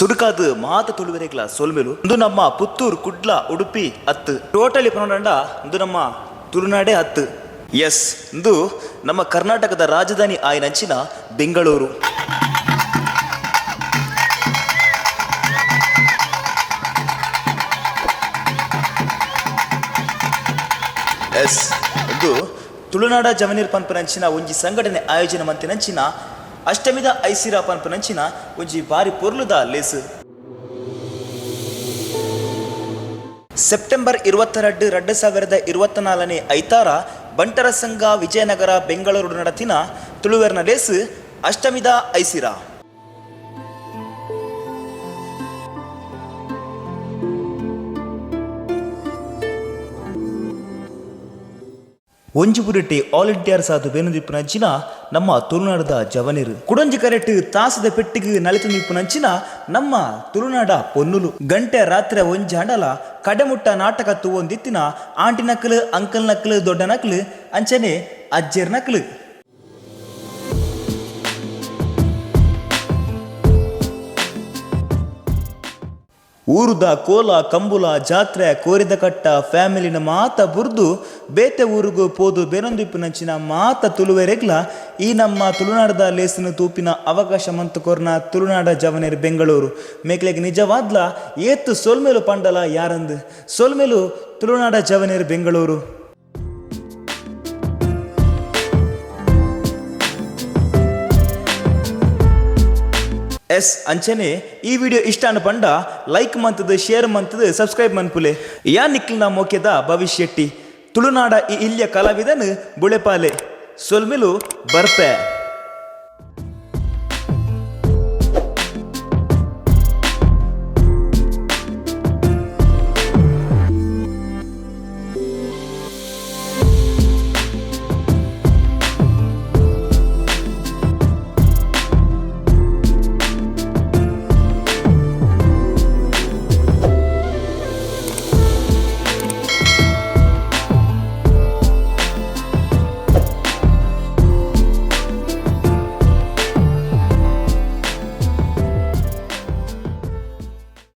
ಸುರುಕಾದ್ ಮಾತ ತುಳುವೆರೆಗ್ಲ ಸೊಲ್ಮೆಲು. ಉಂದು ನಮ್ಮ ಪುತ್ತೂರು, ಕುಡ್ಲ, ಉಡುಪಿ ಅತ್ತ್. ಟೋಟಲಿ ಪನೊಡಂಡ ಉಂದು ನಮ್ಮ ತುಳುನಾಡೇ ಅತ್ತ್. ಎಸ್, ಉಂದು ನಮ್ಮ ಕರ್ನಾಟಕದ ರಾಜಧಾನಿ ಆಯಿನಂಚಿನ ಬೆಂಗಳೂರು. ಎಸ್, ಉಂದು ತುಳುನಾಡ ಜವನೀರ್ ಪನ್ಪುನಂಚಿನ ಒಂಜಿ ಸಂಘಟನೆ ಆಯೋಜನೆ ಮಂತಿನಂಚಿನ ಅಷ್ಟಮಿದ ಐಸಿರ ಪನ್ಪುನಂಚಿನ ಒಂಜಿ ಬಾರಿ ಪೊರ್ಲುದ ಲೇಸ್. ಸೆಪ್ಟೆಂಬರ್ 22 2024ನೇ ಐತಾರ ಬಂಟರ ಸಂಘ ವಿಜಯನಗರ ಬೆಂಗಳೂರು ನಡತಿನ ತುಳುವೆರ್ನ ಲೇಸ್ ಅಷ್ಟಮಿದ ಐಸಿರ. ಒಂಜಿ ಬುರಿಟಿ ಆಲ್ ಸಾಧು ಬೇನೊಂದಿಪ್ಪುನಂಚಿನ ನಮ್ಮ ತುಳುನಾಡದ ಜವನೆರ್, ಕುಡೊಂಜಿ ಕರೆಟ್ ತಾಸದ ಪೆಟ್ಟಿಗೆ ನಲಿತೊಂದಿಪ್ಪುನಂಚಿನ ನಮ್ಮ ತುಳುನಾಡ ಪೊನ್ನುಲು, ಗಂಟೆ ರಾತ್ರೆ ಒಂಜಾಂಡಲ ಕಡೆಮುಟ್ಟ ನಾಟಕ ತೂವೊಂದಿತ್ತಿನ ಆಂಟಿನಕ್ಲು, ಅಂಕಲ್ನಕ್ಲು, ದೊಡ್ಡನಕ್ಲು, ಅಂಚನೆ ಅಜ್ಜೆರ್ನಕ್ಲು. ಊರುದ ಕೋಲ, ಕಂಬುಲ, ಜಾತ್ರೆ, ಕೋರಿದ ಕಟ್ಟ, ಫ್ಯಾಮಿಲಿನ ಮಾತ ಬುರ್ದು ಬೇತೆ ಊರುಗು ಪೋದು ಬೇರೊಂದಿಪ್ಪುನಂಚಿನ ಮಾತ ತುಳುವೆರೆಗ್ಲ ಈ ನಮ್ಮ ತುಳುನಾಡದ ಲೇಸನ್ನು ತೂಪಿನ ಅವಕಾಶ ಮಂತು ಕೊರ್ನ ತುಳುನಾಡ ಜವನೆರ್ ಬೆಂಗಳೂರು ಮೇಕ್ಲೆಗ್ ನಿಜವಾದ್ಲ ಏತ್ ಸೊಲ್ಮೆಲು ಪಂಡಲ ಯಾರಂದ್. ಸೊಲ್ಮೆಲು ತುಳುನಾಡ ಜವನೆರ್ ಬೆಂಗಳೂರು. ಎಸ್, ಅಂಚನೆ ಈ ವಿಡಿಯೋ ಇಷ್ಟ ಅಂಡ ಪಂಡ ಲೈಕ್ ಮಂತದ, ಶೇರ್ ಮಂತದ, ಸಬ್ಸ್ಕ್ರೈಬ್ ಮನ್ಪುಲೆ. ಯಾ ನಿಕ್ಲ್ನ ಮೋಕೆದ ಭವಿಷ್ಯ ಶೆಟ್ಟಿ. ತುಳುನಾಡ ಈ ಇಲ್ಯ ಕಲಾವಿದನ್ ಬುಳೆಪಾಲೆ. ಸೊಲ್ಮೆಲು, ಬರ್ಪೆ.